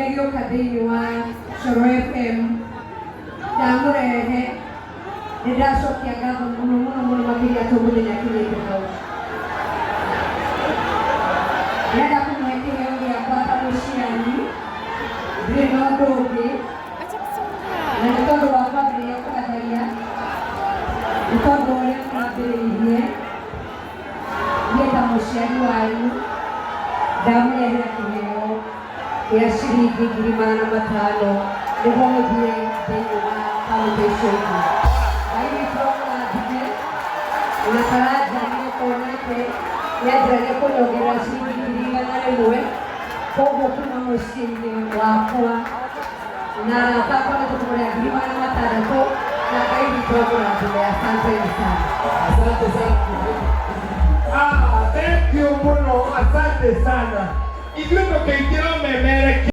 Gĩũka thĩinĩ wa Coro FM ndamũrehe. Nĩ ndacokia ngatho mũno mũno mũno makĩria to mũthenya akinyĩte hau. Ndĩrenda kũmũhe kĩheo gĩakwa ta mũciari, ndirĩ na ũndũ ũngĩ, na nĩ tondũ wa kwambĩrĩria kũgatharia, nĩ tondũ ũrĩa mwambĩrĩirie. Niĩ ta mũciari wanyu ndamũrehera kĩheo gĩa ciringi 500,000 nĩguo mũthiĩ thĩinĩ wa kaũntĩ icio ingĩ. Ngai witũ amũrathime na Karanja nĩ gũkorwo nake nĩanjĩragia kũnyongerera ciringi 100,000, koguo kuma mũciĩ-inĩ wakwa na arata akwa nĩ tũkũmũrĩha 600,000, na Ngai witũ amũrathime. Asanteni sana. Asante sana. Ah, thank you muno, asante sana. Ithuĩ tũkĩingĩra ũmemerekia.